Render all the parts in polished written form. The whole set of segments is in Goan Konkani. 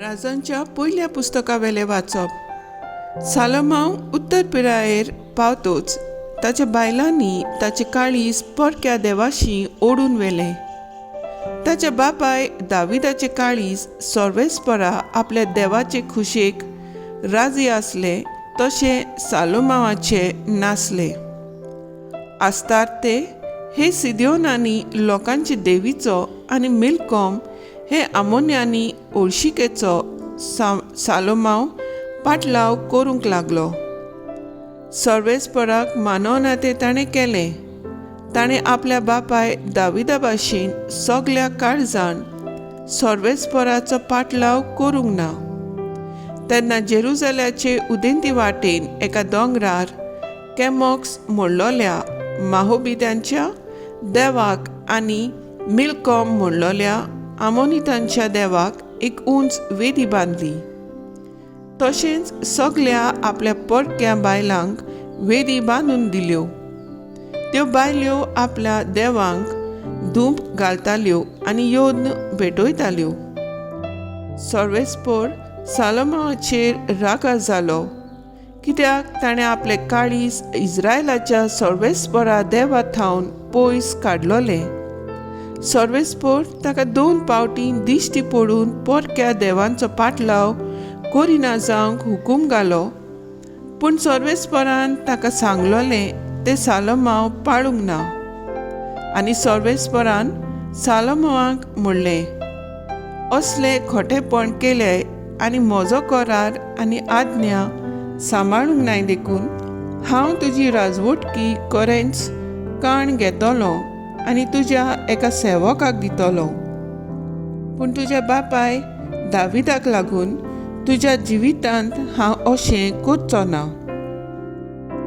राजांच्या पयल्या पुस्तकावेलें वाचप. सालोमांव उत्तर पिरायेर पावतोच ताच्या बायलांनी ताचें काळीज परक्या देवाशी ओडून व्हेलें. ताच्या बापाय दाविदाचें काळीज सर्वेस्परा आपल्या देवाचे खुशेक राजी आसलें तशें सालोमांवाचें नासलें. आस्तार्ते हे सिद्योनांनी लोकांचे देवीचो आनी मिल्कॉम हे आमोन्यांनी ओळशिकेचो सालोमांव पाटलाव करूंक लागलो. सर्वेस्पराक मानवना तें ताणें केलें. ताणें आपल्या बापाय दाविदा भाशेन सगल्या काळजान सर्वेस्पराचो पाटलाव करूंक ना. तेन्ना जेरुजाल्याचे उदेंती वाटेन एका दोंगरार कॅमॉक्स म्हणलोल्या माहोबित्यांच्या देवाक आनी मिल्कॉम म्हणलोल्या आमोनितांच्या देवाक एक उंच वेदी बांदली. तशेंच सगल्या आपल्या परक्या बायलांक वेदी बांदून दिल्यो. त्यो बायल्यो आपल्या देवांक धूप घालताल्यो आनी योद्न भेटयताल्यो. सर्वेस्पोर सालोमाचेर रागार जालो, कित्याक ताणें आपलें काळीज इस्रायलाच्या सर्वेस्परा देवा थावन पयस काडलोलें. सर्वेस्पोर ताका 2 पावटी दिश्टी पडून परक्या देवांचो पाटलाव करिना जावंक हुकूम घालो, पूण सर्वेस्परान ताका सांगलोलें तें सालोमांव पाळूंक ना. आनी सर्वेस्परान सालोमांवाक म्हणलें, असलें खोटेपण केलें आनी म्हजो करार आनी आज्ञा सांबाळूंक नाय देखून हांव तुजी राजवटकी करेंच काण घेतलो आनी तुज्या एका सेवकाक दितलो. पूण तुज्या बापाय दाविदाक लागून तुज्या जिवितांत हांव अशें करचो ना.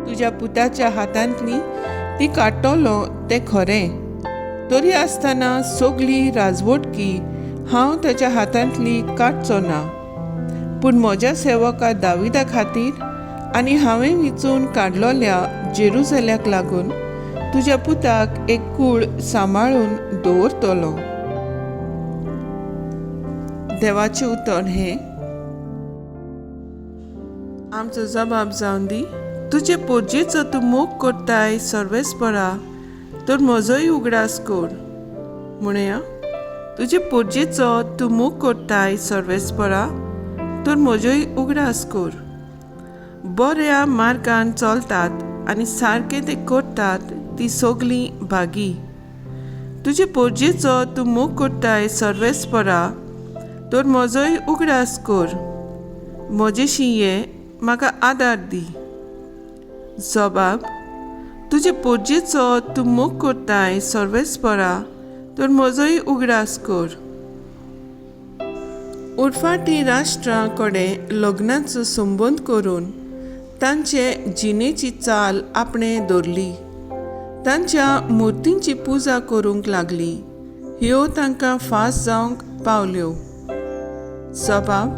तुज्या पुताच्या हातांतली ती काडटलो तें खरें, तरी आसतना सगली राजवटकी हांव ताच्या हातांतली काडचो ना. पूण म्हज्या सेवका दाविदा खातीर आनी हांवें विचून काडलोल्या जेरुजाल्याक लागून तुज्या पुताक एक कूळ सांबाळून दवरतलो. देवाचें उतर हें आमचो जबाब जावन दी. तुजे पोरजेचो तूं मोग करताय सर्वेस्परा, तर म्हजोय उगडास कर. म्हणया, तुजे पोरजेचो तूं मोग करताय सर्वेस्परा, तर म्हजोय उगडास कर. बऱ्या मार्गान चलतात आनी सारकें तें करतात ती सगलीं भागी. तुजे पोरजेचो तूं मोग करताय सर्वेस्परा, तर म्हजोय उगडास कर. म्हजेशी ये, म्हाका आदार दी. जबाब, तुजे पोरजेचो तूं मोग करताय सर्वेस्परा, तर म्हजोय उगडास कर. उरफाटी राष्ट्रां कडेन लग्नाचो संबंद करून तांचे जिणेची चाल आपणें दवरली. तांच्या मुर्तींची पुजा करूंक लागली. ह्यो तांकां फास जावंक पावल्यो. जबाब,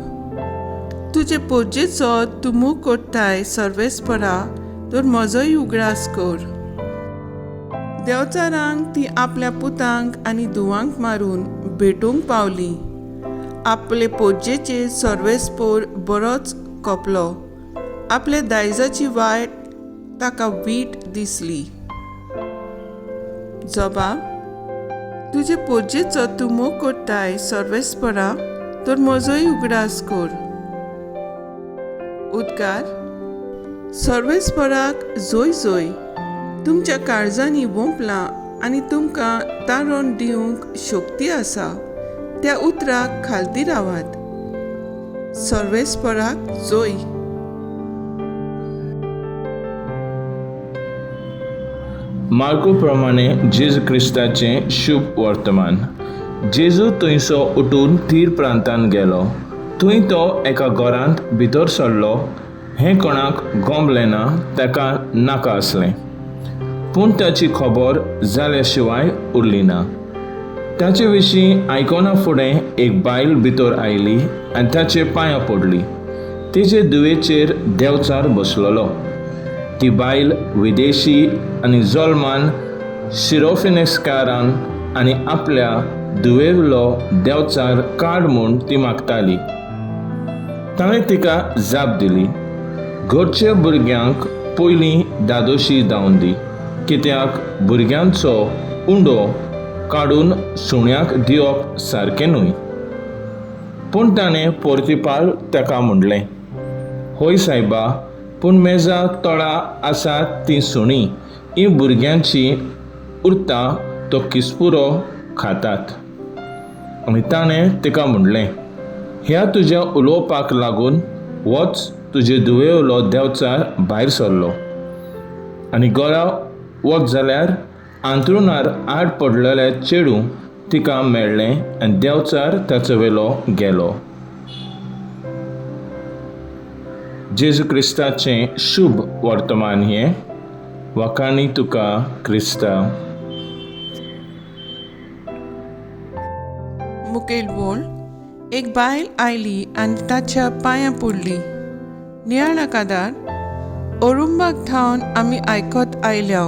तुजे पोरजेचो तूं मोग करताय सर्वेस्परा, तर म्हजोय उगडास कर. देंवचारांक ती आपल्या पुतांक आनी धुवांक मारून भेटूंक पावली. आपले पोरजेचेर सर्वेस्पोर बरोच कोपलो. आपल्या दायजाची वायट ताका वीट दिसली. जबाब, तुजे पोरजेचो तूं मोग करताय सर्वेस्परा, तर म्हजोय उगडास कर. उद्गार, सर्वेस्पराक जोय जोय, तुमच्या काळजांनी वोंपलां आनी तुमकां तारण दिवंक शक्ती आसा त्या उतराक खालती रावात. सर्वेस्पराक जोय. मार्कू प्रमाणे जेजू क्रिस्ताचें शुभ वर्तमान. जेजू थंयसो उठून तीर प्रांतान गेलो. थंय तो एका घरांत भितर सरलो. हें कोणाक गमलें ना, ताका नाका आसलें, पूण ताची खबर जाल्या शिवाय उरली ना. ताचे विशीं आयकना फुडें एक बायल भितर आयली आनी ताचे पांयां पडली. तेजे धुवेचेर देंवचार बसलेलो. ती बायल विदेशी आनी जल्मान सिरोफिनेस्कारान आनी आपल्या धुवेलो देंवचार काड म्हूण ती मागताली. ताणें तिका जाप दिली, घरच्या भुरग्यांक पयलीं दादोशी जावन दी, कित्याक भुरग्यांचो उंडो काडून सुण्याक दिवप सारकें न्हय. पूण ताणें पोर्तिपाल ताका म्हणलें, हय सायबा, पूण मेजा तळा आसात तीं सुणीं हीं भुरग्यांची उरता तो किसपुरो खातात. आनी ताणें तिका म्हणलें, ह्या तुज्या उलोवपाक लागून वच, तुजे धुवेलो देंवचार भायर सरलो. आनी घरा वच जाल्यार आंतरुणार आड पडलेलें चेडूं तिका मेळ्ळें आनी देंवचार ताचो वेलो गेलो. जेजू क्रिस्ताचें शुभ वर्तमान हें. वाखाणी तुका क्रिस्ता. मुखेल वोळ. एक बायल आयली आनी ताच्या पांयां पडली. नियाळ कादार अरुंबाक थावन आमी आयकत आयल्या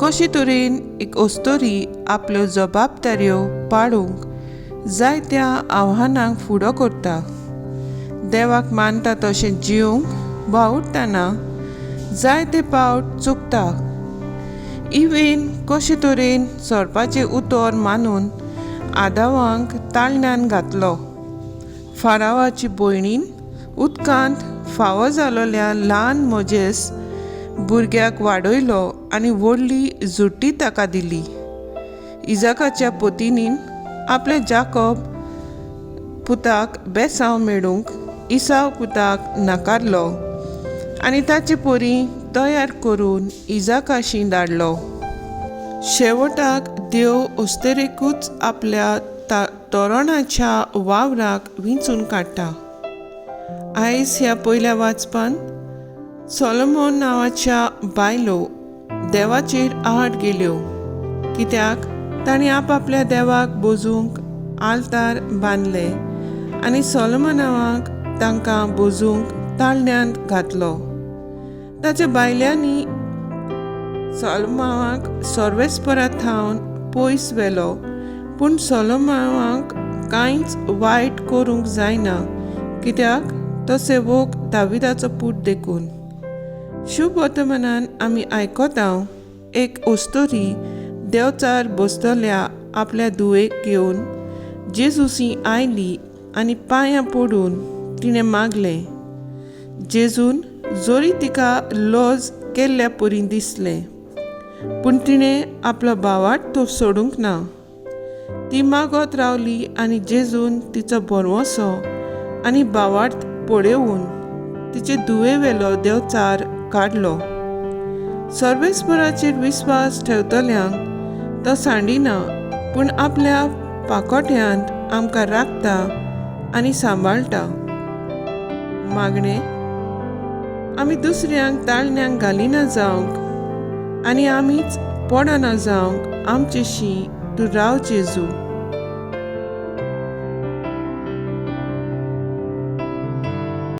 कशे तरेन एक अस्तोरी आपल्यो जबाबदाऱ्यो पाडूंक जायत्या आव्हानांक फुडो करता. देवाक मानता तशें जिवंक वावुरतना जायते पावट चुकता. इवेन कशे तरेन सोरपाचें उतर मानून आदावांक ताळण्यान घातलो. फारावाची भयणीन उदकांत फावो जालोल्या ल्हान मोजेस भुरग्याक वाडयलो आनी व्हडली झुट्टी ताका दिली. इजाकाच्या पोतिनीन आपल्या जाकोब पुताक बेसांव मेळूंक इसाव पुताक नाकारलो आनी ताचे परी तयार करून इजाकाशी धाडलो. शेवटाक देव अस्तरेकूच आपल्या तोरणाच्या वावराक विंचून काडटा. आयज ह्या पयल्या वाचपान सोलोमोन नांवाच्या बायलो देवाचेर आड गेल्यो, कित्याक तांणी आपआपल्या देवाक बोजूंक आल्तार बांदले आनी सोलोमनावाक तांकां बोजूंक ताळण्यांत घातलो. ताच्या बायल्यांनी सोलोमावाक सर्वेस्परा थावन पयस व्हेलो, पूण सोलोमावाक कांयच वायट करूंक जायना, कित्याक तो सेवक दाविदाचो पूत देखून. शुभ वर्तमानान आमी आयकता एक अस्तोरी देवचार बसतल्या आपल्या धुवेक घेवन जेजूसी आयली आनी पांयां पडून तिणें मागलें. जेजून जोरी तिका लज केल्ल्या परी दिसलें, पूण तिणें आपलो भावार्थ तो सोडूंक ना. ती मागत रावली आनी जेजून तिचो भरवंसो आनी भावार्थ पळोवन तिचे धुवे वेलो देवचार काडलो. सर्वेस्पराचेर विस्वास ठेवतल्यांक तो सांडिना, पूण आपल्या पाकोट्यांत आमकां राखता आनी सांबाळटा. मागणें, आमी दुसऱ्यांक ताळण्यांक घालिना जावंक आनी आमीच पडना जावंक आमचेशी तूं राव जेजू.